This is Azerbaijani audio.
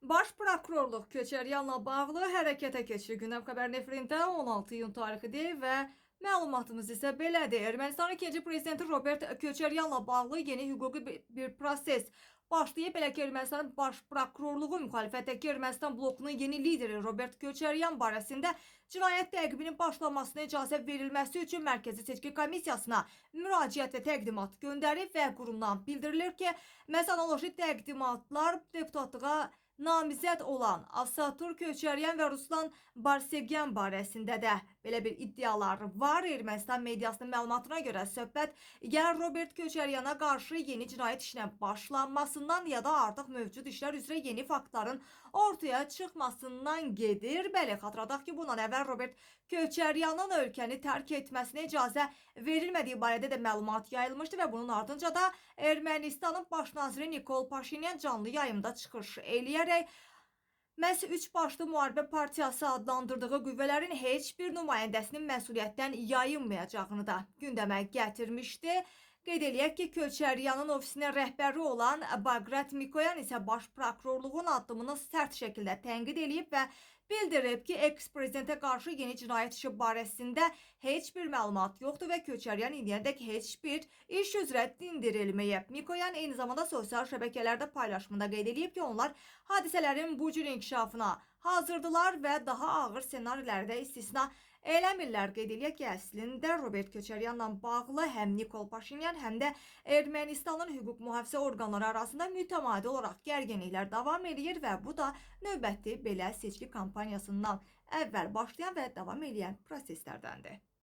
Baş prokurorluq Köçəryanla bağlı hərəkətə keçir. Gündəm xəbər efirində 16 iyun tarixidir və məlumatımız isə belədir. Ermənistanın ikinci prezidenti Robert Köçəryanla bağlı yeni hüquqi bir proses başlayıb. Belə ki, Ermənistanın baş prokurorluğu müxalifətdəki Ermənistan blokunun yeni lideri Robert Köçəryan barəsində cinayət təqibinin başlamasına icazə verilməsi üçün Mərkəzi Seçki Komissiyasına müraciət və təqdimat göndərib və qurumdan bildirilir ki, məhz analoji təqdimatlar deputatlığa namizəd olan Asatur Köçəryan və Ruslan Barsegyan barəsində də belə bir iddialar var. Ermənistan mediasının məlumatına görə söhbət ya Robert Köçəryana qarşı yeni cinayət işinə başlanmasından ya da artıq mövcud işlər üzrə yeni faktların ortaya çıxmasından gedir. Bəli, xatırladaq ki, bundan əvvəl Robert Köçəryanın ölkəni tərk etməsinə icazə verilmədiyi barədə də məlumat yayılmışdı və bunun ardınca da Ermənistanın baş naziri Nikol Paşinyan canlı yayımda çıxış eləyərək məhz üç başlı müharibə partiyası adlandırdığı qüvvələrin heç bir nümayəndəsinin məsuliyyətdən yayınmayacağını da gündəmə gətirmişdi. Qeyd eləyək ki, Köçəryanın ofisinin rəhbəri olan Bagrat Mikoyan isə baş prokurorluğun addımını sərt şəkildə tənqid eləyib və bildirib ki, eks-prezidentə qarşı yeni cinayət işi barəsində heç bir məlumat yoxdur və Köçəryan indiyədək heç bir iş üzrə dindirilməyib. Mikoyan eyni zamanda sosial şəbəkələrdə paylaşımında qeyd eləyib ki, onlar hadisələrin bu cür inkişafına hazırdılar və daha ağır ssenarilərdə istisna eləmirlər. Qeyd eləyək ki, əslində Robert Köçəryanla bağlı həm Nikol Paşinyan, həm də Ermənistanın hüquq mühafizə orqanları arasında mütəmadi olaraq gərginliklər davam eləyir və bu da növbəti belə seçki kampaniyasından əvvəl başlayan və davam eləyən proseslərdəndir.